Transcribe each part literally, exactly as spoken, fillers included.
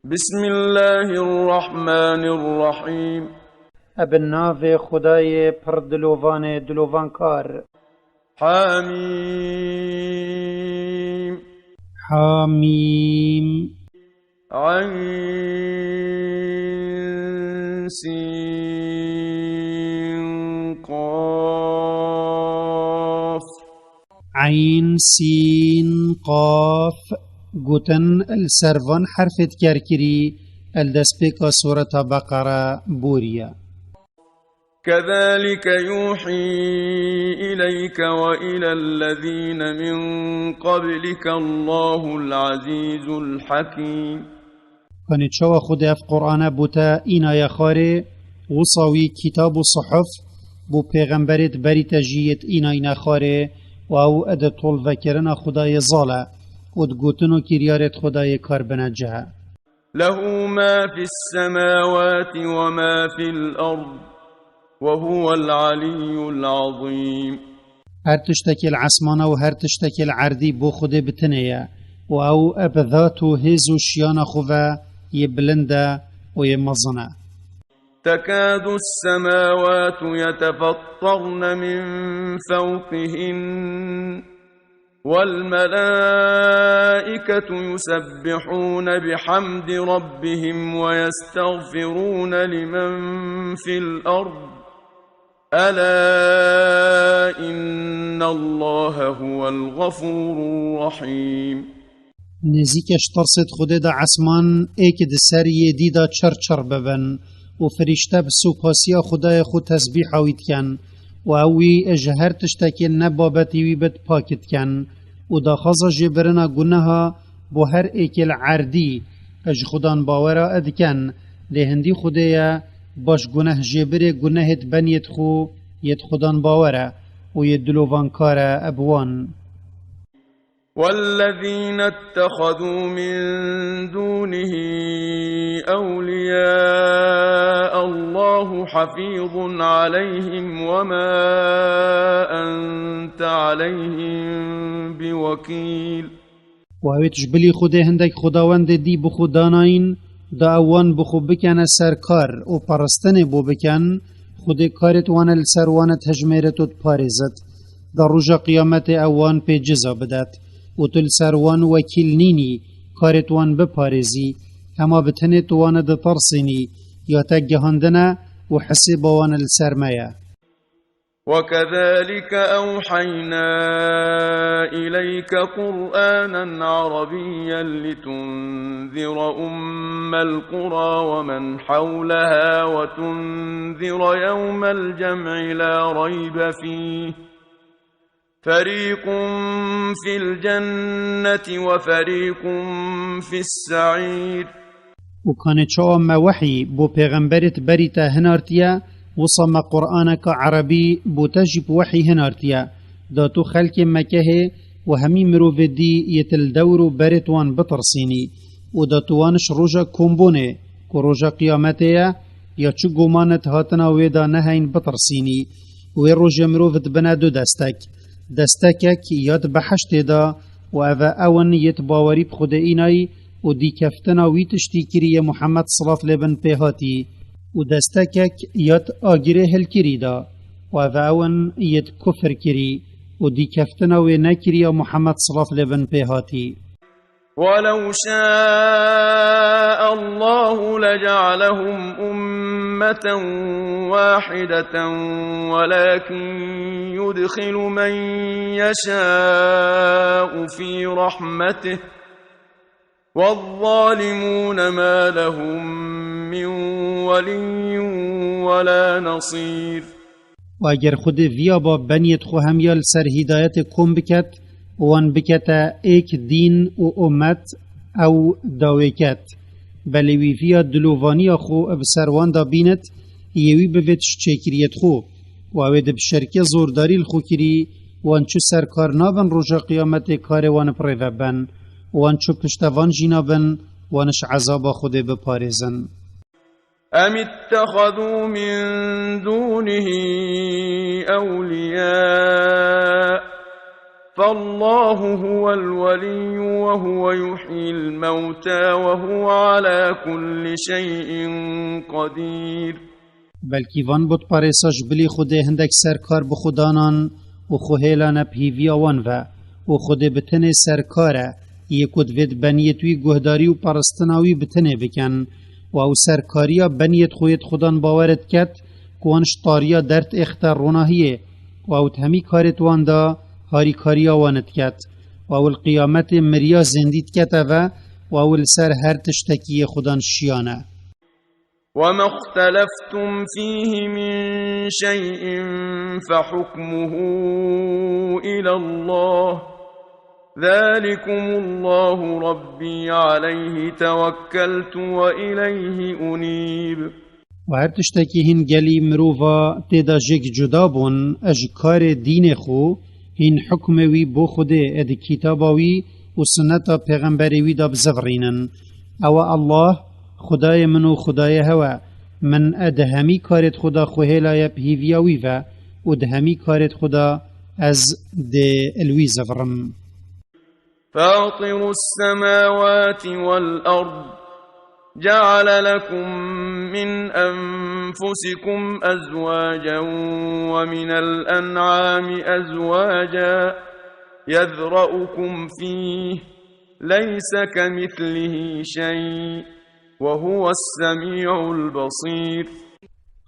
بسم الله الرحمن الرحيم. Ebe navê Xwedayê pir dilovanê dilovankar. حميم. حميم. عين سين قاف. Eyn, sîn, qaf, gotin li ser van herfê dikerkirî, el destpêka Sureta Beqere boriye. كذلك يوحي إليك وإلى الذين من قبلك الله العزيز الحكيم. Kanê çawa Xwedê ev Qur'ane bo te înaye xwarê, wisa wî kitab û suhuf bo pêxemberêt berî te jî yêt înayne xwarê û ew ed tolvekirina Xwedayê zal e û di gotin û kiryarêt Xwedayê kar bine cih e. له ما في السماوات وما في الأرض وهو العلي العظيم. Her tiştekê li esmana û her tiştekê li erdî bo Xwedê bi tinê ye û ew bi zat û hêz û şiyana xwe ve yê bilind e û yê mezin e. تكاد السماوات يتفطرن من فوقهن والملائكة يسبحون بحمد ربهم ويستغفرون لمن في الأرض ألا إن الله هو الغفور الرحيم. Nêzîke ji tirsêt Xwedê de esman êk di ser yê dî de çir çir bibin û firîşte bi supasiya Xwedayê xwe tesbîha wî dikin û ew wî ji her tiştekê ne babetî wî bit pak dikin û daxwaza jêbirina guneha bo her êkê li erdî ji Xudan bawera dikin, lê hindî Xwedê ye baş guneh jêbirê gunehêt beniyêt xwe yêt Xudan bawer e û yê dilovankar e bi wan. والذين اتخذوا من دونه أولياء الله حفيظ عليهم وما أنت عليهم بوكيل. Û ew êt ji bilî Xwedê hindek xwedawendê dî bi xwe danayîn, da ew wan bi xwe bikene serkar û peristinê bo bikin, Xwedê karêt wan li ser wan dihejmêrit û diparêzit. Da roja qiyametê ew wan pê ciza bidet û tu li ser wan wekîl nînî, karêt wan biparêzî, hema bi tenê tu wan ditirsînî, ya te gihandine û hisêba wan li ser me ye. وكذلك أوحينا إليك قرآنا عربيا لتنذر أم القرى ومن حولها وتنذر يوم الجمع لا ريب فيه فريق في الجنة وفريق في السعير. Û kanê çawa me wehî bo pêxemberêt berî te hinartiye, wisa me Qur'aneka erebî bo te jî bi wehî hinartiye, da tu xelkê Mekehê û hemî mirovê dî yê tu li dewr û berêt wan bitirsînî û da tu wan ji roja kombûnê, ku roja qiyametê ye, ya çi gumanit hatina wê de neheyn bitirsînî. Wê rojê mirov dibine du destek. Destekek ya di behiştê de û ev e ew in yêt bawerî bi Xwedê înayî û dîkeftina wî tiştî kirî yê Muhammed silav lê bin pê hatî û destekek ya di agirê hilkirî de û ev e ew in yêt kufir kirî û dîkeftina wê nekirî ya Muhammed silav lê bin pê hatî. ولو شاء الله لجعلهم أمة واحدة ولكن يدخل من يشاء في رحمته والظالمون ما لهم من ولي ولا نصير. Û eger Xwedê viyaba beniyêt xwe hemiya li ser hîdayetê kom biket û wan bikete êk dîn û ummet, ew dawê ket. Belê wî viya dilovaniya xwe bi ser wan de bînit, yê wî bivêt ji çêkiriyêt xwe. Û ew ê di bi şerkê zordarî li xwe kirî, wan çi serkar nabin roja qiyametê karê wan bi rê ve ben. Û wan çi piştevan jî nabin, wan ji ezaba Xwedê biparêzin. أم اتخذوا من دونه أولياء فالله هو الولي وهو يحيي الموتى وهو على كل شيء قدير. Belkî van butparêsa ji bilî Xwedê hindek serkar bi xwe danan û xwe hêlane bi hîviya wan ve û Xwedê bi tenê serkar e, yê ku divêt beniyêt wî guhdarî û paristina wî bi tenê bikin û ew serkariya beniyêt xwe yêt Xudan bawer diket ku wan ji tariya dert êxte ronahiyê û ew di hemî karêt wan de harîkariya wan diket û ew li qiyametê miriya zêndî dikete ve û ew li ser her tiştekî yê Xudan şiyan e. وما اختلفتم فيه من شيء فحكمه إلى الله، ذلكم الله ربي عليه توكلت وإليه أنيب. û her tiştekî hîn gelî mirova tê de jêk cuda bûn, ez ji karê dînê xwe hîn hukmê wî bo Xwedê ê di kitaba wî û sunneta pêxemberê wî de bizivirînin. Ew e Allah, Xwedayê min û Xwedayê hew e. Min ê di hemî karêt xwe de xwe hêlaye bi hîviya wî ve û di hemî karêt xwe de ez dê li wî zivirim. فاطر السماوات والأرض، جعل لكم من أنفسكم أزواجا ومن الأنعام أزواجا يذرأكم فيه، ليس كمثله شيء، وهو السميع البصير.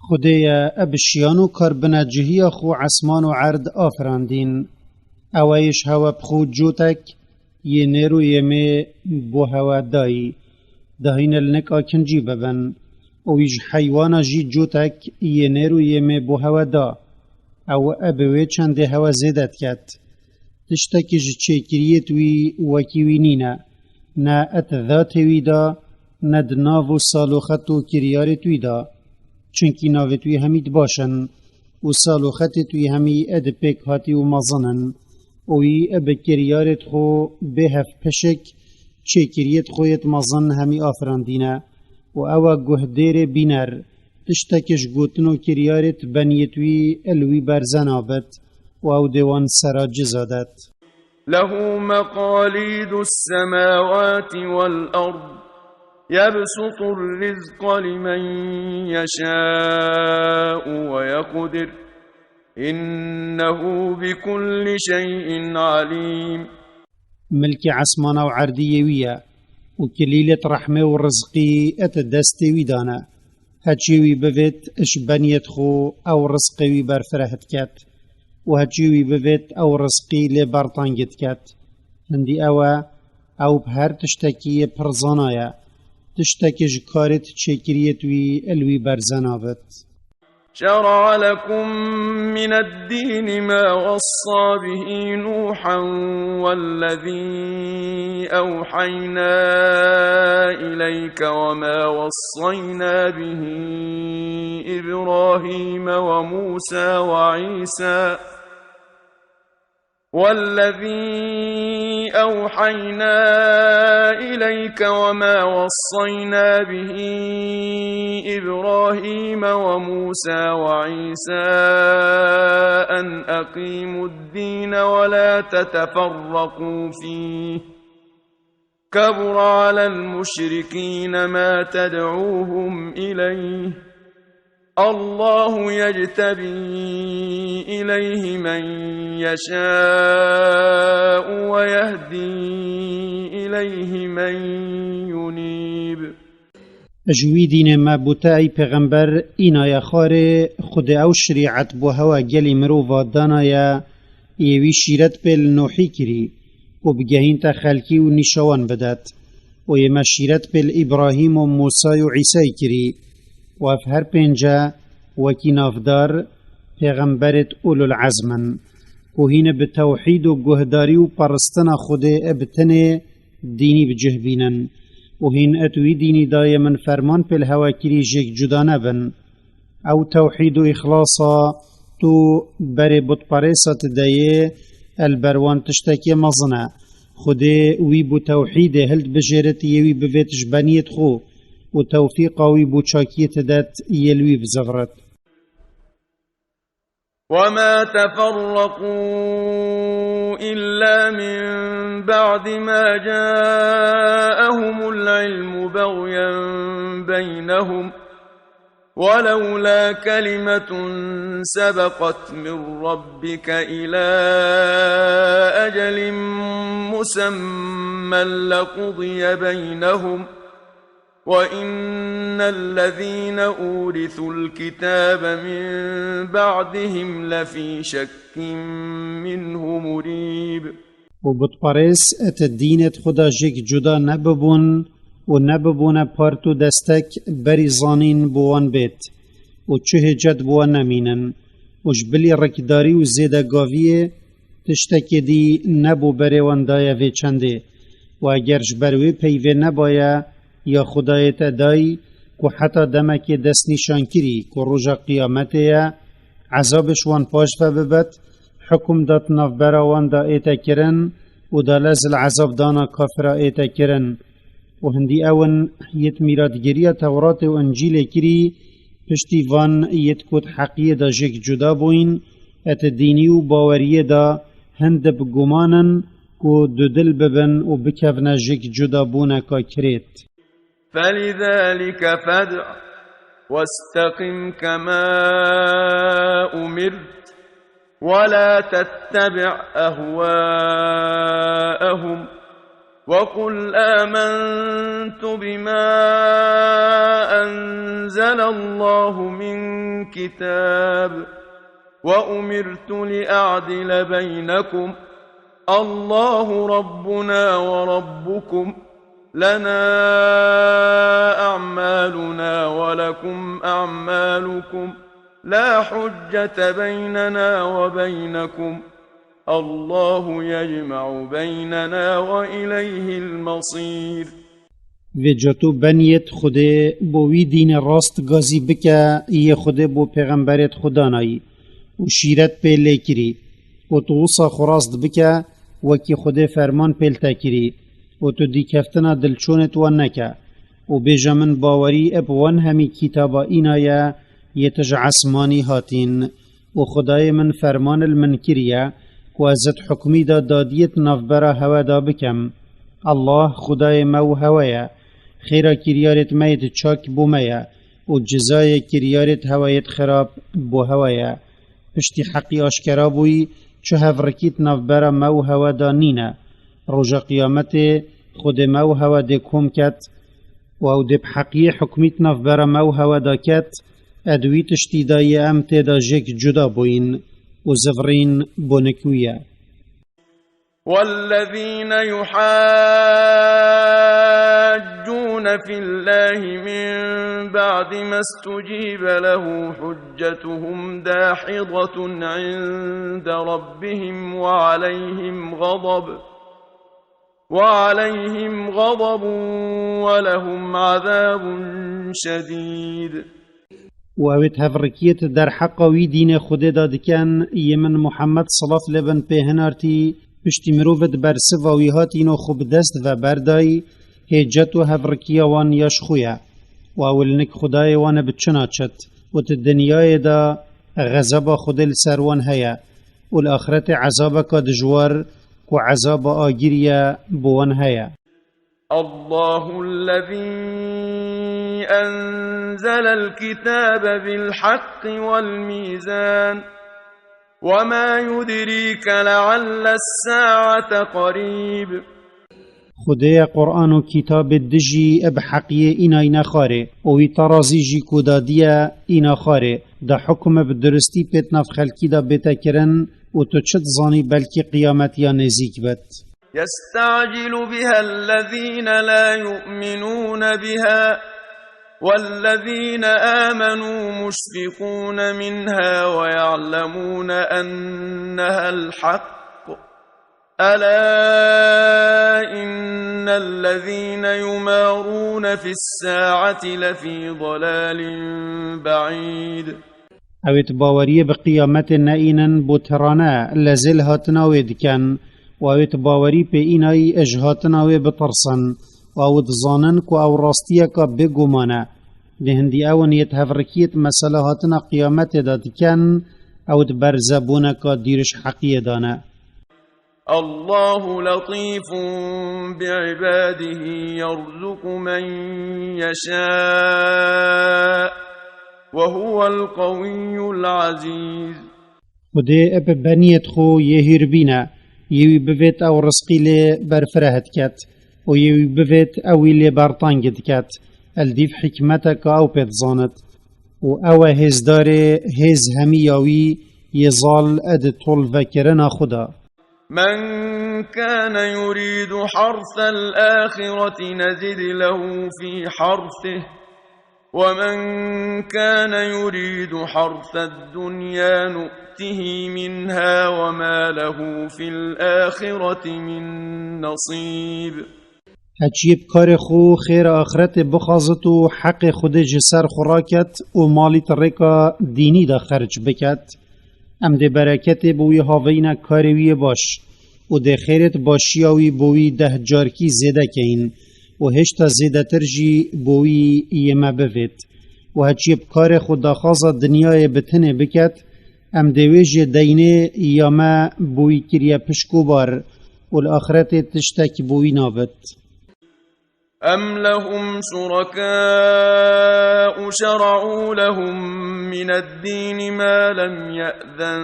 Xwedê ye, e bi şiyan û karbine cihiya xwe esman û erd afirandîn. Ew e ji hewe bi xwe cotek yê nêr û yê mê bo hewe dayî. Dahîne li nika kincî bibin. Û wî ji heywana jî cotek yê nêr û yê mê bo hewe da. Ew e bi wê çendê hewe zêde diket. Tiştekî ji çêkiriyêt wî wekî wî nîne. Ne et zatê wî da, ne di nav û saloxet û kiryarêt wî da. Çunkî navêt wî hemî di baş in û saloxetêt wî hemî ê di pêk hatî û mezin in û wî ê bi kiryarêt xwe bê hev pişik çêkiriyêt xwe yêt mezin hemî afirandîne û ew e guhdêrê bîner, tiştekî ji gotin û kiryarêt beniyêt wî li wî berze nabit û ew dê wan sera ciza det. له مقاليد السماوات والأرض، يبسط الرزق لمن يشاء ويقدر، إنه بكل شيء عليم. Milkê esmana û erdî yê wî ye û kilîlêt rehmê û rizqî et destê wî dane. Heçî wî bivêt ji beniyêt xwe ew rizqê wî berfireh diket û heçî wî bivêt ew rizqî lê bertang diket. Hindî ew e, ew bi her tiştekî yê pir zana ye. Tiştekî ji karêt çêkiriyêt wî li wî berze nabit. شرع لكم من الدين ما وصى به نوحا والذي أوحينا إليك وما وصينا به إبراهيم وموسى وعيسى والذي أوحينا إليك وما وصينا به إبراهيم وموسى وعيسى أن أقيموا الدين ولا تتفرقوا فيه، كبر على المشركين ما تدعوهم إليه، الله يجتبي إليه من يشاء ويهدي إليه من ينيب. Ji wî dînê me bû te ey pêxember, înaye xwarê Xwedê ew şirîet bo hewa gelî mirova danaye, yê wî şîret pê li Nuhî kirî û bigehînte xelkî û nîşawan bidet. Û yê me şîret pê li Îbrahîm û Mûsay û Îsay kirî. Û ev her pênce wekî navdar pêxemberêt ulul ezm in. Ku hîn bi tewhîd û guhdarî û paristina Xwedê bi tenê dînî bi cih bînin. Û hîn et wî dînî dayê min ferman pê li hewe kirî jêk cuda nebin. Ew tewhîd û îxlasa tu berê butperêsa tu deyê, el ber wan tiştekê mezin e. Xwedê wî bû tewhîdê hild bijêrit yê wî bivêt ji beniyêt xwe û tewfîqa wî bû çakiyê tu det yê li wî bizivirit. وما تفرقوا إلا من بعد ما جاءهم العلم بغيا بينهم، ولولا كلمة سبقت من ربك إلى أجل مسمى لقضي بينهم، وإن الذين أورثوا الكتاب من بعدهم لفي شك منه مريب. û butperêz et dînêt xwe de jêk cuda nebibûn û nebibûne part û destek berî zanîn bi wan bêt û çi hêcet bi wan nemînin û ji bilî rikdarî û zêdegaviyê tiştekê dî nebû berê wan daye vê çendê û eger ji ber wê peyvê nebaye ya Xwedayê te dayî ku heta demekê destnîşan kirî ku roja qiyametê ye, ezabê ji wan paş ve bibet, hukm dat navbera wan da ête kirin û da lez li ezab dana kafira ête kirin. Û hindî ew in yêt mîratgiriya Tewratê û Încîlê kirî, piştî van yêt ku di heqiyê de jêk cuda bûyîn, et dînî û baweriyê de hin di bi guman in ku dudil bibin û bikevne jêk cuda bûneka kirêt. فلذلك فادع واستقم كما أمرت ولا تتبع أهواءهم وقل آمنت بما أنزل الله من كتاب وأمرت لأعدل بينكم الله ربنا وربكم لنا أعمالنا ولكم أعمالكم لا حجة بيننا وبينكم الله يجمع بيننا وإليه المصير. Vêca tu beniyêt Xwedê bo wî dînê rast gazî bike, yê Xwedê bo pêxemberêt xwe danayî û şîret pê lê kirî û tu wisa xwe rast bike wekî Xwedê ferman pê li te kirî û tu dîkeftina dilçûnêt wan neke û bêje min bawerî eb wan hemî kîtaba îna ye yê tu ji esmanî hatîn. û Xwedayê min ferman li min kiriye ku ez di hukmî de dadiyê di navbera hewe de bikim. Allah Xwedayê me û hewe ye. Xêra kiryarêt me yê di çak bo me ye û cizayê kiryarêt hewe yê di xirab bo hewe ye. Piştî heqî aşkera bûyî, çi hevrikî di navbera me û hewe de nîne. Roja qiyametê Xwedê me û hewe dê kom ket û ew dê bi heqiyê hukmî di navbera me û hewe de ket, ed wî tiştî de yê em tê de jêk cuda bûyîn û zivirîn bo nik wî ye. والذين يحاجون في الله من بعد ما استجيب له حجتهم داحضة عند ربهم وعليهم غضب وعليهم غضب ولهم عذاب شديد. û ew ê tevrikiyê di derheqa wî dînê Xwedê de dikin, yê min Muhammed, silav lê bin, pê hinartî, piştî mirov di bersiva wî hatîno xwe bi dest ve berdayî, hêcet û hevrikiya wan ya ji xwe ye. Û ew li nik Xwedayê wan e bi çi naçit û di dinyayê de xezeba Xwedê li ser wan heye û li axretê ezabeka dijwar ku ezaba agirî ye bi wan heye. الله الذي أنزل الكتاب بالحق والميزان وما يدريك لعل الساعة قريب. Xwedê ye Quran û kitabê dijî bi heqiyê înayne xwarê û wî terazî jî ku dadiye îna xwarê, da hukm bi duristî pê di nav xelkî de bête kirin û tu çi dizanî belkî qiyamet ya nêzîk bit. يستعجل بها الذين لا يؤمنون بها والذين آمنوا مشفقون منها ويعلمون أنها الحق. ألا إن الذين يمارون في الساعة لفي ضلال بعيد. Ew ê di baweriyê bi qiyametê neînin bo tirane, lezê li hatina wê dikin û ew ê di bawerî pê înayî ji hatina wê bitirsin û ew dizanin ku ew rastiyeka bêguman e. Di hindî ew in yê di hevrikiyê di mesela hatina qiyametê de dikin, ew di berzebûneka dîr ji heqiyê de ne. الله لطيف بعباده يرزق من يشاء وهو القوي العزيز. Xwedê bi beniyêt xwe yê hîrbîn e, yê wî bivêt ew rizqî lê berfireh diket û yê wî bivêt ew wî lê bertang diket. Li dîv hikmeteke ew pê dizanit. Û ew e hêzdarê hêz hemiya wî yê zal di tolvekirina xwe de. من كان يريد حرث الآخرة نزد له في حرثه ومن كان يريد حرث الدنيا نؤته منها وما له في الآخرة من نصيب. Heçiyê bi karê xwe xêra axretê bixwazit û heqê Xwedê ji ser xwe raket û malî di rêka dînî de xerc biket, em dê bereketê bi wî haveyîne karê wî yê baş û dê xêrê di başiya wî bo wî deh carkî zêde keyin û hêşta zêdetir jî bo wî yê me bivêt. Û heçiyê bi karê xwe daxwaza dinyayê bi tinê biket, em dê wê jê deynê ya me bo wî kiriye pişk û bar û li axretê tiştek bo wî nabit. أم لهم شركاء شرعوا لهم من الدين ما لم يأذن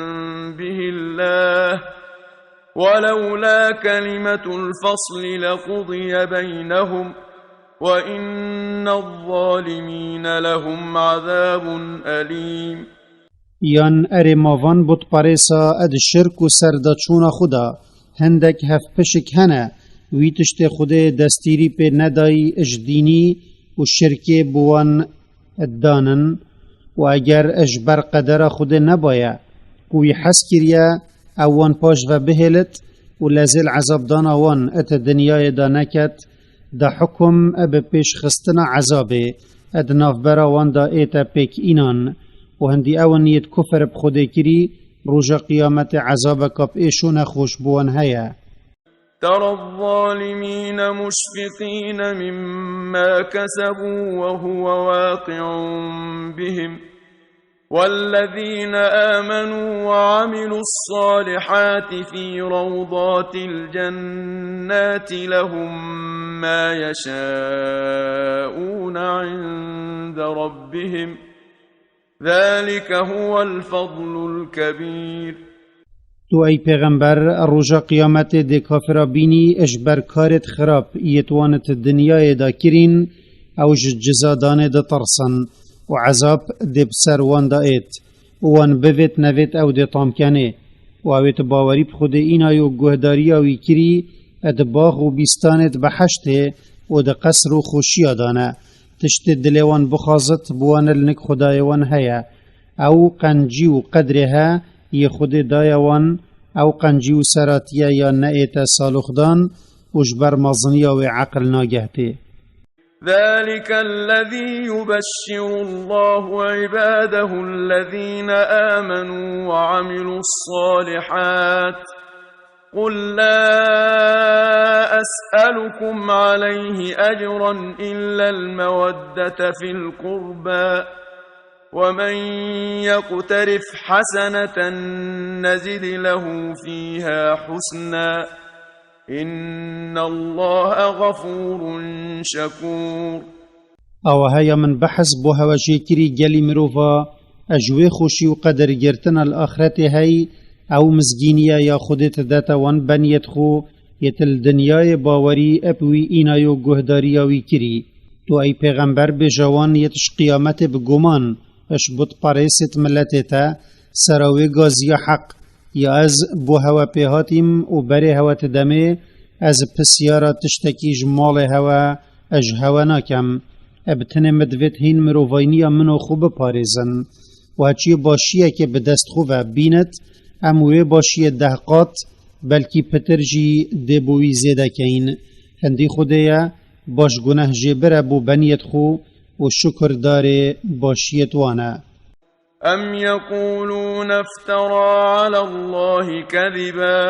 به الله ولولا كلمة الفصل لقضي بينهم وإن الظالمين لهم عذاب أليم. Yan erê ma van butperêsa di şirk û serdaçûna xwe de hindek hevpişik hene, wî tiştê Xwedê destîrî pê nedayî ji dînî û şirkê bi wan danin û eger ji ber qedera Xwedê nebaye ku wî hez kiriye ew wan paş ve bihêlit û lezêl ezabdana wan di dinyayê de neket, da hukum bi pêşxistina ezabê di navbera wan de ête pêk înan û hindî ew in yêt kufr bi Xwedê kirî, roja qiyametê ezabeka bi êş û nexweş bi wan heye. ترى الظالمين مشفقين مما كسبوا وهو واقع بهم والذين آمنوا وعملوا الصالحات في روضات الجنات لهم ما يشاءون عند ربهم ذلك هو الفضل الكبير. Tu ey pêxember, roja qiyametê dê kafira bînî ji ber karêt xirab yêt wan di dinyayê de kirîn, ew ji ciza danê ditirsin û ezab dê bi ser wan de êt û wan bivêt nevêt ew dê tam kenê. Û ew ê tu bawerî bi Xwedê înayo guhdariya wî kirî, di bax û bîstanêt beheştê û di qesr û xweşiya de ne. Tiştê dilê wan bixwazit, bi wan li nik Xwedayê wan heye. Ew qencî û qedrê he yê Xwedê daye wan, ew qencî û seratiye ya neête saloxdan û ji ber meziniya wê eqil nageh tê. ذلك الذي يبشر الله عباده الذين آمنوا وعملوا الصالحات قل لا أسألكم عليه أجرا إلا المودة في القربى ومن يقترف حسنة نزد له فيها حسنا إن الله غفور شكور. Awa heya min behs bo hewe jê kirî gelî mirova, ji wê xweşî û qedirgirtina li axretê hey, ew mizgîniye ya Xwedê didete wan beniyêt xwe, yêt li dinyayê bawerî eb wî înayo guhdariya wî kirî. Tu ey pêxember bêje wan yêt ji qiyametê bi guman, ji butperêsêt miletê te, sera wê gaziya heq, ya ez bo hewe pê hatîm û berê hewe ti demê, ez pisyara tiştekî ji malê hewe, ez ji hewe nakem. E bi tinê min divêt hîn mirovayniya min û xwe biparêzin. Û heçiyê başiyekê bi dest xwe ve bînit, em wê başiyê deh qat, belkî pitir jî dê bo wî zêde keyin. Hindî Xwedê ye, baş guneh jê bire bo beniyêt xwe û şukur darê başiyêt wan e. أم يقولون افترى على الله كذبا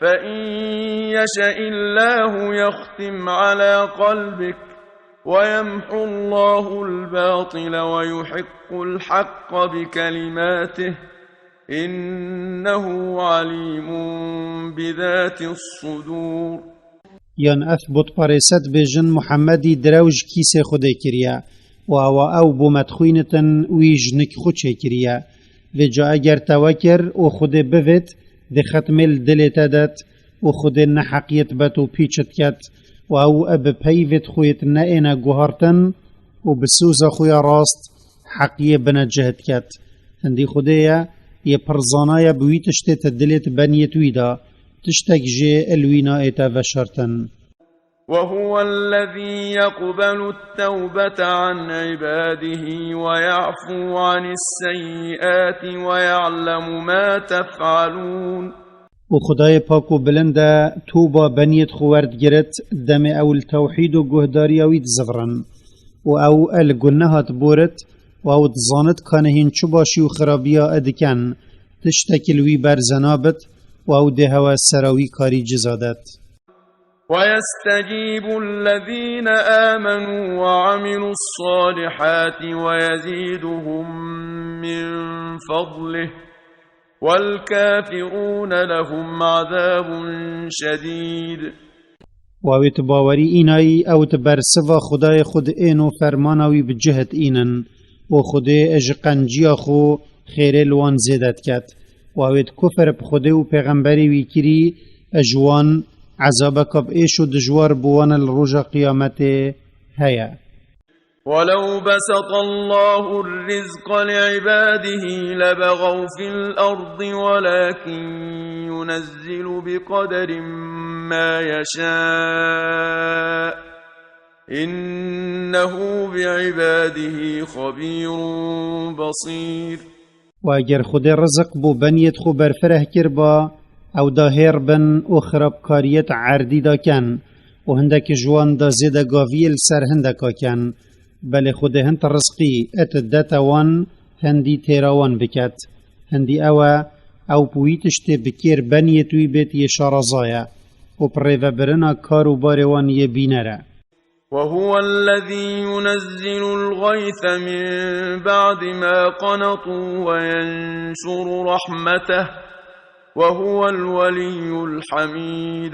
فإن يشأ الله يختم على قلبك ويمحو الله الباطل ويحق الحق بكلماته إنه عليم بذات الصدور. Yan ev butperêse dibêjin Muhemmedî direw ji kîsê Xwedê kiriye û ewa ew bo me dixwînitin wî ji nik xwe çêkiriye. Vêca eger te we kir û Xwedê bivêt, dê xetmê li dilê te det û Xwedê neheqiyê dibet û pîçit ket û ew e bi peyvêt xwêt neêne guhartin û bi soza xwe ya rast heqiyê bine cih diket. Hindî Xwedê ye, yê pir zana ye bi wî tiştê te dilê te beniyêt wî da, tiştek jê il wî naête veşartin. وهو الذي يقبل التوبة عن عباده ويعفو عن السيئات ويعلم ما تفعلون. û Xwedayê pak û bilind e, toba beniyêt xwe werdigirit, demê ew li tewhîd û guhdariya wî dizivirin. Û ew e li guneha diborit, û ew dizanit kanê hîn çi başî û xirabiya e diken, tiştekî li wî berze nabit, û ew dê hewe sera wî karî ciza det. ويستجيب الذين آمنوا وعملوا الصالحات ويزيدهم من فضله، والكافرون لهم عذاب شديد. Û ew ê tu bawerî înayî, ew tu bersiva Xwedayê xwe diên û fermana wî bi cih diînin. Û Xwedê ji qenciya xwe xêrê li wan zêde diket. Û ew ê di kufr bi Xwedê û pêxemberê wî kirî, ji wan ezabeka bi êş û dijwar bo wan li roja qiyametê heye. ولو بسط الله الرزق لعباده لبغوا في الأرض ولكن ينزل بقدر ما يشاء، إنه بعباده خبير بصير. û eger Xwedê riziq bo beniyêt xwe berfireh kirba, ew da hêr bin û xirabkariyêt erdî da ken, û hindek ji wan da zêde gaviyê li ser hindeka ken. Belê Xwedê hind rizqî et dete wan, hindî têra wan biket. Hindî ew e, ew bi wî tiştê bi kêr beniyêt wî bêt yê şaraza ye, û bi rêvebirina kar û barê wan yê bîner e. وهو الذي ينزل الغيث من بعد ما قنطوا وينشر رحمته، وهو الولي الحميد.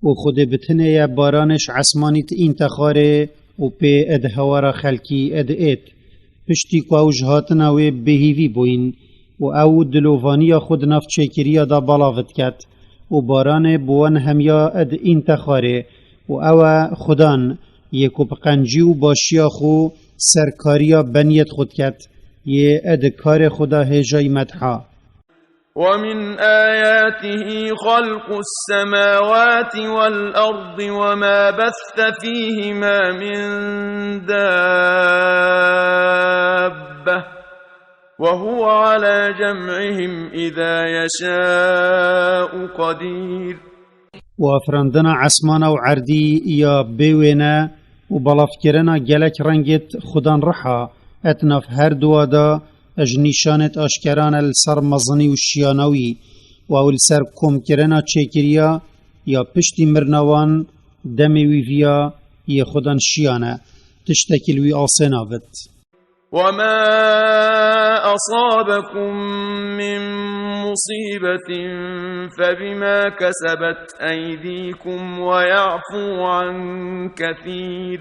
û Xwedê bi tinê ye baranê ji esmanî diînte xwarê û pê ed hewara xelkî ed êt. Piştî ku ew ji hatina wê bêhîvî bûyîn û ew dilovaniya xwe di nav çêkiriya de belav diket û baranê bi wan hemiya ed în te xwarê û ew e Xudan yê ku bi qencî û başiya xwe serkariya beniyet xwe diket, yê ed karê xwe da hêjayî medha. ومن آياته خلق السماوات والأرض وما بث فيهما من دابة وهو على جمعهم إذا يشاء قدير. û afirandina esmana û erdî ya bê wêne û belavkirina gelek rengêt Xudan riha et nav her duwa da ji nîşanêt aşkeran e li ser mezinî û şiyana wî û ew li ser komkirina çêkiriya ya piştî mirina wan demê wî viya yê Xudan şiyan e, tiştekî li wî asê nabit. وما أصابكم من مصيبة فبما كسبت أيديكم ويعفو عن كثير.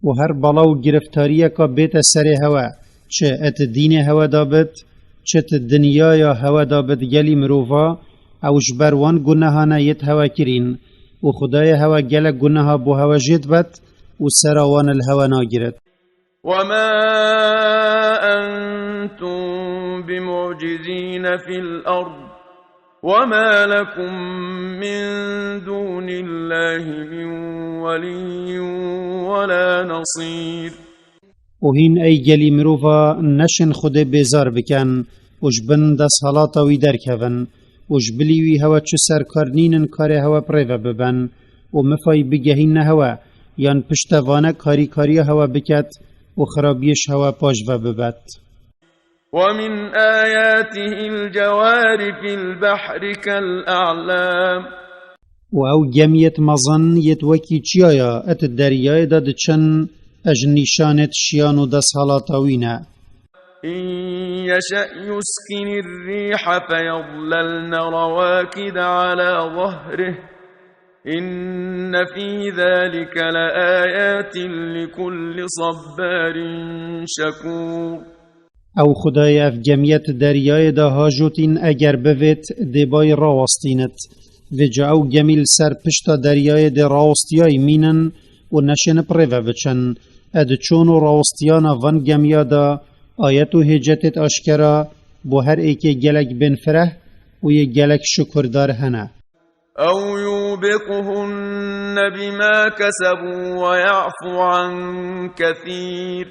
û her bala û giriftariyeka bête serê hewe, çi et dînê hewe da bit, çi ti dinyaya hewe da bit gelî mirova, ew ji ber wan gunehane yêt hewe kirîn, û Xwedayê hewe gelek guneha bo hewe jê dibet û sera wan li hewe nagiret. وما أنتم بمعجزين في الأرض وما لكم من دون الله من ولي ولا نصير. û hîn ey gelî mirova neşin Xwedê bêzar bikin û ji bin desthilata wî derkevin û ji bilî wî hewe çi serkar nînin karê hewe bi rê ve bibin û mifayî bigehîne hewe yan piştevane karîkariya hewe biket û xirabiyê ji hewe paş ve bibet. ومن آياته الجوار في البحر كالأعلام. û ew gemiyêt mezin yêt wekî çiyaya et deryayê de diçin, e ji nîşanêt şiyan û desthilata wî ne. إن يشأ يسكن الريح فيظللن رواكد على ظهره إن في ذلك لآيات لكل صبار شكور. Ew Xwedayê ev gemiye di deryayê de hajotîn, eger bivêt, dê bayî rawestînit. Vêca ew gemî li ser pişta deryayê dê rawestiyayî mînin û neşên bi rê ve biçin. E di çûn û rawestiyana van gemiya de ayet û hêcetêt aşkera bo her êkê gelek bên fireh û yê gelek şukurdar hene. أو يوبقهن بما كسبوا ويعفو عن كثير.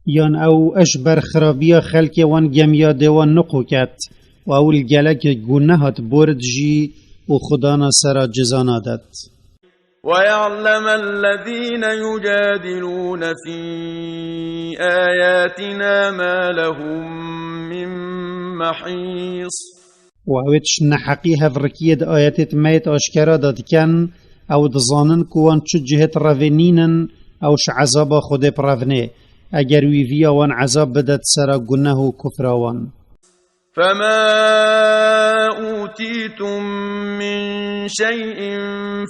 Yan ew ji ber xirabiya xelkê wan gemiya dê wan niqûket û ew li gelek gunehat borit jî û Xwedana sera ciza nadet. ويعلم الذين يجادلون في آياتنا ما لهم من محيص. Û ew ê tişt neheqî hevrikiyê di ayetêt me yêt aşkera de dikin, ew dizanin ku wan çi cihêt revê nînin, ew ji ezaba Xwedê bi rev nê, eger wî viya wan ezab bidet sera guneh û kufra wan. فما أوتيتم من شيء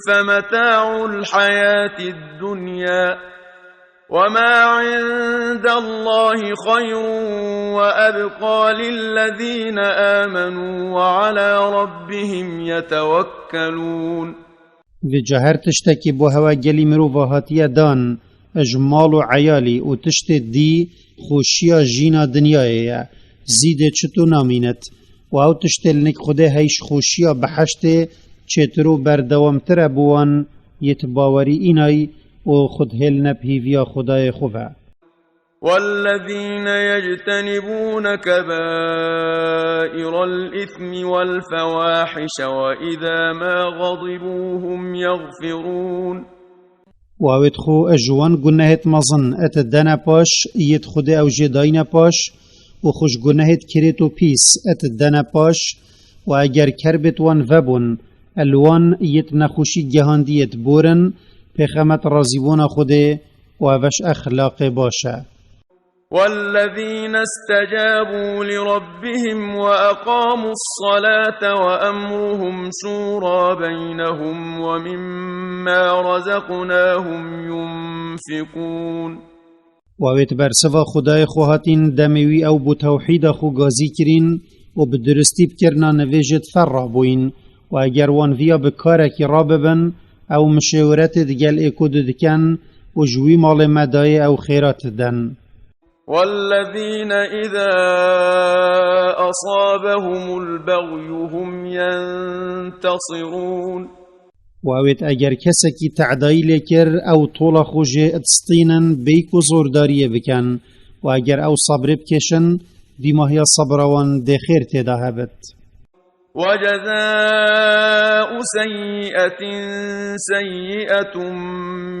فمتاع الحياة الدنيا وما عند الله خير وأبقى للذين آمنوا وعلى ربهم يتوكلون. Vêca her tiştekî bo hewa gelî mirova hatiye dan, ji mal û eyalî û tiştê dî, xweşiya jîna dinyayê ye, zîdê çito namînet. Û ew tiştê li nik Xwedê hey ji xweşiya biheştê çêtir û berdewamtir e bo wan yêt bawerî înay û xwedhêline bi hîviya Xwedayê xwe ve. والذين يجتنبون كبائر الإثم والفواحش وإذا ما غضبوا هم يغفرون. Û ew êt xwe ji wan gunehêt mezin et dene paş, yêt Xwedê ew jê dayne paş, û xwe ji gunehêt kirêt û pîs et dene paş, û eger kerbêt wan vebûn, li wan yêt nexweşî gehandiyêt borin, pêxemet razîbûna Xwedê û ev eş exlaqê baş e. والذين استجابوا لربهم وأقاموا الصلاة وأمرهم شورى بينهم ومما رزقناهم ينفقون. Û ew êt bersiva Xwedayê xwe hatîn, demê wî ew bo tewhîda xwe gazî kirîn û bi duristî bikirina nivêjêt ferra bûyîn. Û eger wan viya bi karekî rabibin, ew mişêwiretê digel êko didiken û ji wî malê me dayê ew xêrat diden. والذين إذا أصابهم البغي هم ينتصرون. Û ew êt eger kesekî te'dayî lê kir, ew tola xwe jê distînin, bêyî ku zordariyê bikin. Û eger ew sebrê bikêşin, dîmahiya sebra wan dê xêr tê de hebit. وجزاء سيئة سيئة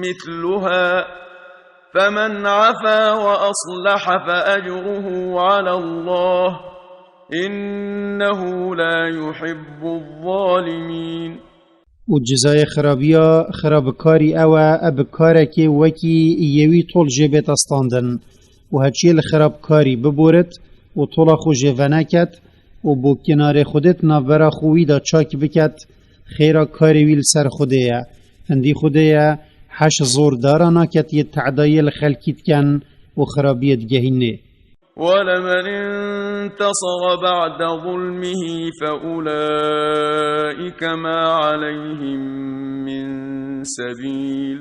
مثلها فمن عفا وأصلح فأجره على الله إنه لا يحب الظالمين. Û cizayê xirabiya xirabikarî ew e, e bi karekê wekî yê wî tol jê bête standin. Û heçiyê li xirabkarî biborit û tola xwe jê veneket û bo kinarê Xwedê di navbera xwe wî de çak biket, xêra karê wî li ser Xwedê ye. Hindî Xwedê ye, heş zordara naket yê te'dayê li xelkî diken û xirabiyê digehînê. ولمن انتصر بعد ظلمه فأولئك ما عليهم من سبيل.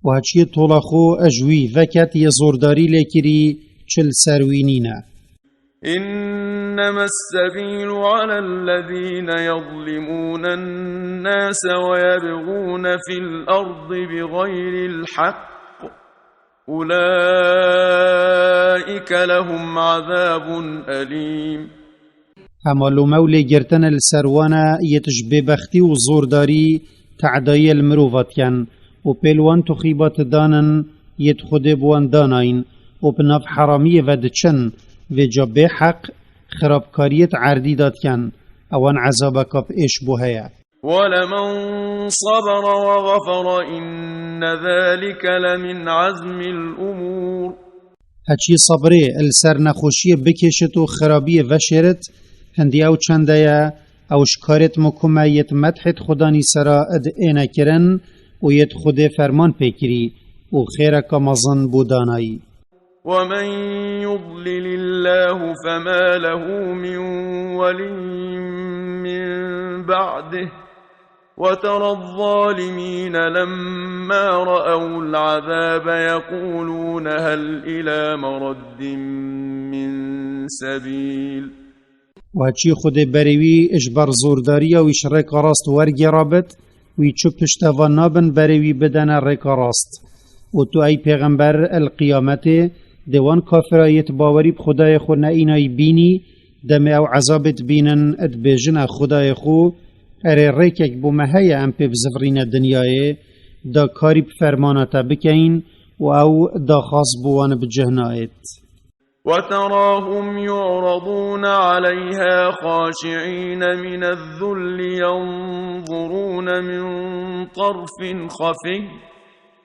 Û heçiyê tola xwe ji wî veket yê zordarî lê kirî, çi li ser wî nîne. إنما السبيل على الذين يظلمون الناس ويبغون في الأرض بغير الحق أولئك لهم عذاب أليم. Hema lome û lêgirtin li ser wan e, yêt ji bêbextî û zordarî te'dayê li mirova dikin û pêl wan tuxîba didanin, yêt Xwedê bi wan danayîn û bi nav heramiyê ve diçin, vêca bêheq xirabkariyêt erdî de dikin, ewan ezabeka bi êş bo heye. ولمن صبر وغفر إن ذلك لمن عزم الأمور. Heçî sebrê li ser nexweşiyê bikêşit û xirabiyê veşêrit, hindî ew çende ye, ew ji karêt mikume yêt medhêt Xudanî sera id êne kirin û yêt Xwedê ferman pê kirî û xêreka mezin bo danayî. ومن يضلل الله فما له من ولي من بعده، وترى الظالمين لما رأوا العذاب يقولون هل إلى مرد من سبيل. Û heçî Xwedê berê wî ji ber zordariya wî ji rêka rast wergêrabit, wî çi pişteva nabin berê wî bidene rêka rast. Û tu ey pêxember, el qiyametê dê wan kafira yêt bawerî bi Xwedayê xwe neînayî bînî, demê ew ezabê dibînin, dibêjine Xwedayê xwe, erê rêkek bo me heye em pê bizivirîne dinyayê, da karî bi fermana te bikeyin û ew daxwaz bo wan bi cih nayêt. وتراهم يعرضون عليها خاشعين من الذل ينظرون من طرف خفي،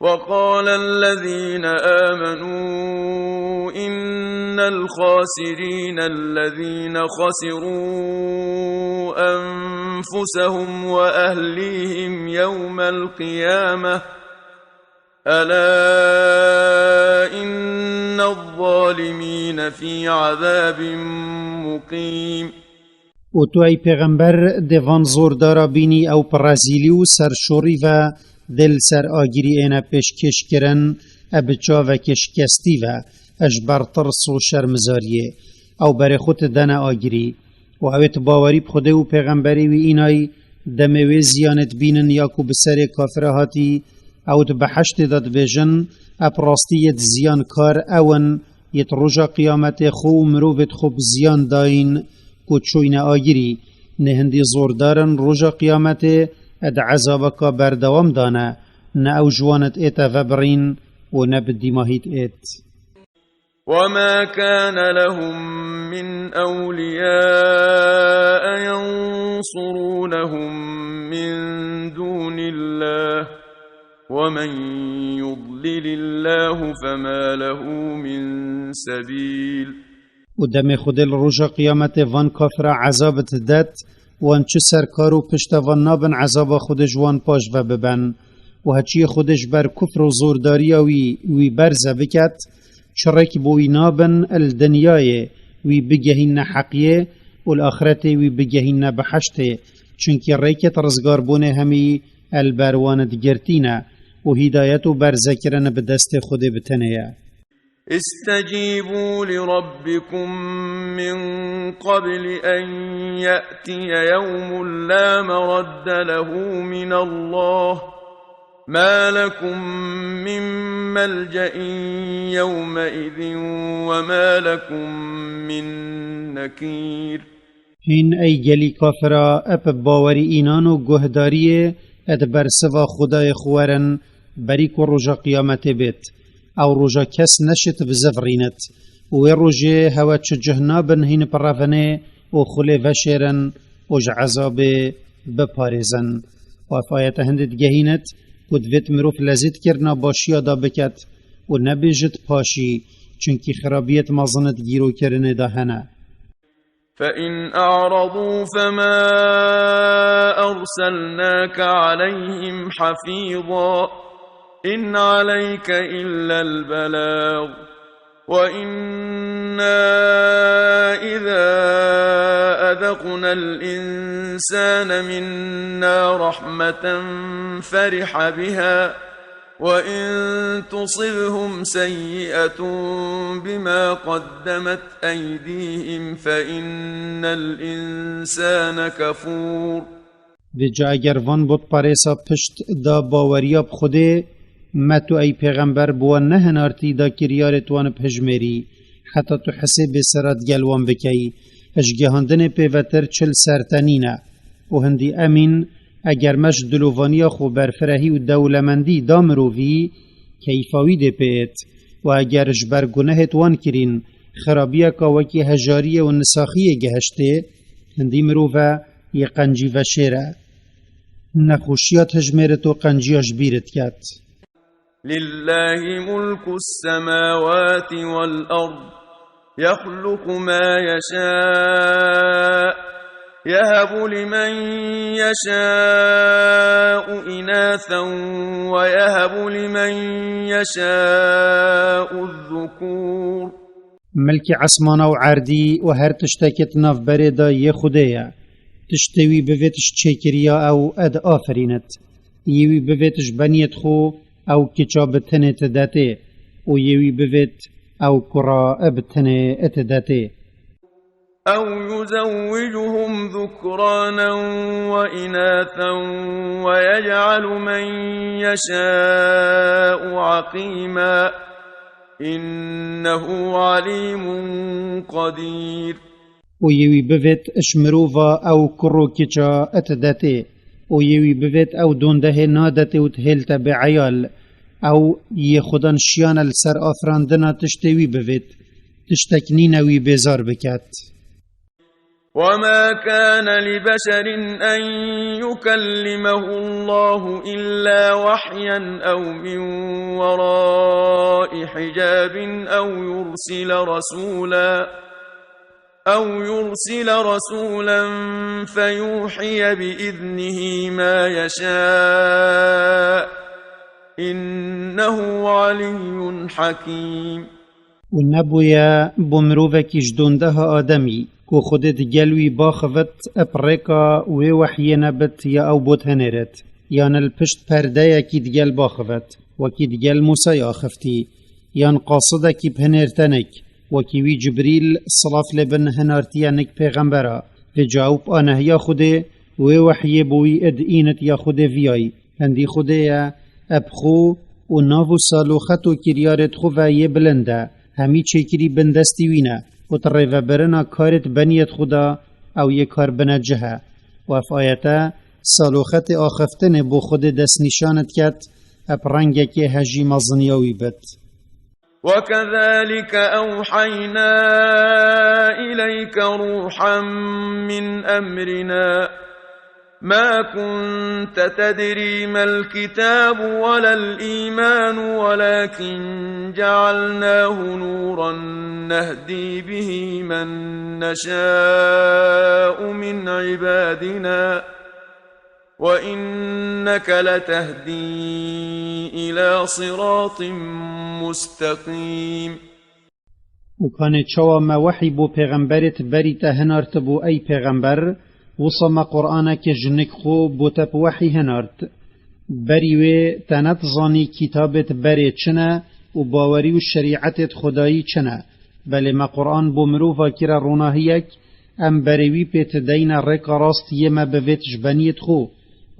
وقال الذين آمنوا إن الخاسرين الذين خسروا أنفسهم وأهليهم يوم القيامة، ألا إن الظالمين في عذاب مقيم. Û tu ey pêxember dê van zordara bînî ew bi rezîlî û serşorî ve dê li ser agirî êne pêşkêş kirin, e bi çavekê şikestî ve, e ji ber tirs û şermizariyê, ew berê xwe didene agirî. Û ew ê di bawerî bi Xwedê û pêxemberê wî înay, demê wê ziyanê dibînin ya ku bi serê kafira hatî, ew di behiştê de dibêjin, e bi rastî yêt ziyankar ew in, yêt roja qiyametê xwe û mirovêt xwe bi ziyan dayîn ku çûyne agirî. Nê hindî zordar in roja qiyametê, e di ezabeka berdewam de ne, ne ew ji wan êt ête vebirîn û ne bi dîmahî êt. وما كان لهم من أولياء ينصرونهم من دون الله، ومن يضلل الله فما له من سبيل. Û demê Xwedê li roja qiyametê van kafira ezab didet, wan çi serkar û piştevan nabin ezaba Xwedê ji wan paş ve biben. Û heçiyê Xwedê ji ber kufr û zordariya wî, wî berze biket, çi rêk bo wî nabin, li dinyayê wî bigehînne heqiyê û li axretê wî bigehînne biheştê, çunkî rêkêt rizgarbûnê hemî el ber wan digirtîne û hîdayet û berzekirin bi destê Xwedê bi tenê ye. استجيبوا لربكم من قبل أن يأتي يوم لا مرد له من الله، ما لكم من ملجأ يومئذ وما لكم من نكير. Hîn ey gelî kafira, ep bawerî înan û guhdariyê, e di bersiva Xwedayê xwe werin, berî ku roja qiyametê bêt. Ew roja kes neşit bizivirînit. Û wê rojê hewe çi cih nabin hîn bi revinê û xulê veşêrin û ji ezabê biparêzin. Û ev ayete hindê digehînit ku divêt mirov lezîtkirina başiya da biket û nebêjit paşî, çunkî xirabiyêt mezin di gîrokirinê de hene. فإن أعرضوا فما أرسلناك عليهم حفيظا، إن عليك إلا البلاغ، وإنا إذا أذقنا الإنسان منا رحمة فرح بها، وإن تصبهم سيئة بما قدمت أيديهم فإن الإنسان كفور. Vêca eger van botperêsa pişt da baweriya bi Xwedê, me tu ey pêxember bi wan nehinartî da kiryarê tu wan bihijmêrî, heta tu hisêbê sera digel wan bikeyî. Ji gihandinê pêvetir çil ser te nîne. Û hindî emîn, eger me ji dilovaniya xwe berfirehî û dewlemendî da mirovî, keyfa wî dê pê êt. Û eger ji ber gunehêt wan kirîn, xirabiyeka wekî hejariyê û nisaxiyê gihiştê, hindî mirov e yê qencî veşêr e. Nexweşiya dijmêrit û qenciya ji bîr diket. لله ملك السماوات والأرض يخلق ما يشاء يهب لمن يشاء إناثا ويهب لمن يشاء الذكور. Milkê esmana û erdî û her tiştekê di navberê de yê Xwedê ye. Tiştê wî bivêt ji çêkiriya ew ê diafirînit. Yê wî bivêt ji beniyêt xwe ew kiça bi tinê tidetê û yê wî bivêt ew kura bi tinê tidetê. أو يزوجهم ذكرانا وإناثا ويجعل من يشاء عقيما إنه عليم قدير. û yê wî bivêt ji mirova ew kur û kiça tidetê û yê wî bivêt ew dondehê nadetê û dihêlte bêeyal. Ew yê Xudan şiyane li ser afirandina tiştê wî bivêt. Tiştek nîne wî bêzar biket. وما كان لبشر أن يكلمه الله إلا وحيا أو من وراء حجاب أو يرسل رسولا أو يرسل رسولا فيوحي بإذنه ما يشاء إنه علي حكيم. Û nebûye bo mirovekî ji dondeha Ademî, ku Xwedê digel wî baxivit, bi rêka wê wehyê nebit ya ew bot hinêrit, yan li pişt perdeyekî digel baxivit, wekî digel Mûsayê axiftî, yan qasidekî bi hinêrtenik, wekî wî Cibrîl, silav lê bin, hinartiye nik pêxembera, vêca ew bi anehiya Xwedê wê wehyê bo wî id înit ya Xwedê viyayî. Hindî Xwedê ye, eb xwe û nav û saloxet û kiryarêt xwe ve yê bilind e, hemî çêkirî bin destî wî ne û di rêvebirina karêt beniyêt xwe de ew yê kar bine cih e. Û ev ayete saloxetê axiftinê bo Xwedê destnîşan diket, eb rengekê hejî meziniya wî bit. وكذلك أوحينا إليك روحا من أمرنا ما كنت تدري ما الكتاب ولا الإيمان ولكن جعلناه نورا نهدي به من نشاء من عبادنا وإنك لتهدي إلى صراط مستقيم. Û kanê çawa me wehî bo pêxemberêt berî te hinartibû, ey pêxember, wisa me Qur'aneke ji nik xwe bo te bi wehî hinart. Berî wê te nedizanî kitabêt berê çi ne û bawerî û şerîetêt Xwedayî çi ne. Belê me Qur'an bo mirova kire ronahiyek, em berê wî pê ti deyne rêka rast yê me bivêt ji beniyêt xwe.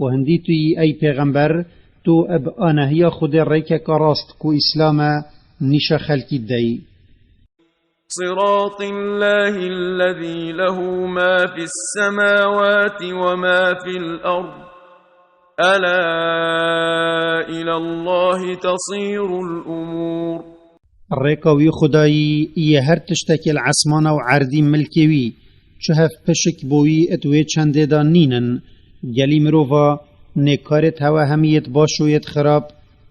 Û hindî tu yî, ey pêxember, tu eb anehiya Xwedê rêkeka rast ku Îslam e, nîşa xelkî deyî. صراط الله الذي له ما في السماوات وما في الأرض ألا إلى الله تصير الأمور. Rêka wî Xwedayî yê her tiştekê li esmana û erdî milkê wî, çi hev pişik bo wî di wê çendê de nînin. Gelî mirova nê karêt hewe hemiyêt baş û yêt xirab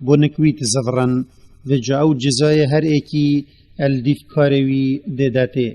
bo nik wî dizivirin. Vêca ew cizayê her êkî el dîv karê wî dê detê.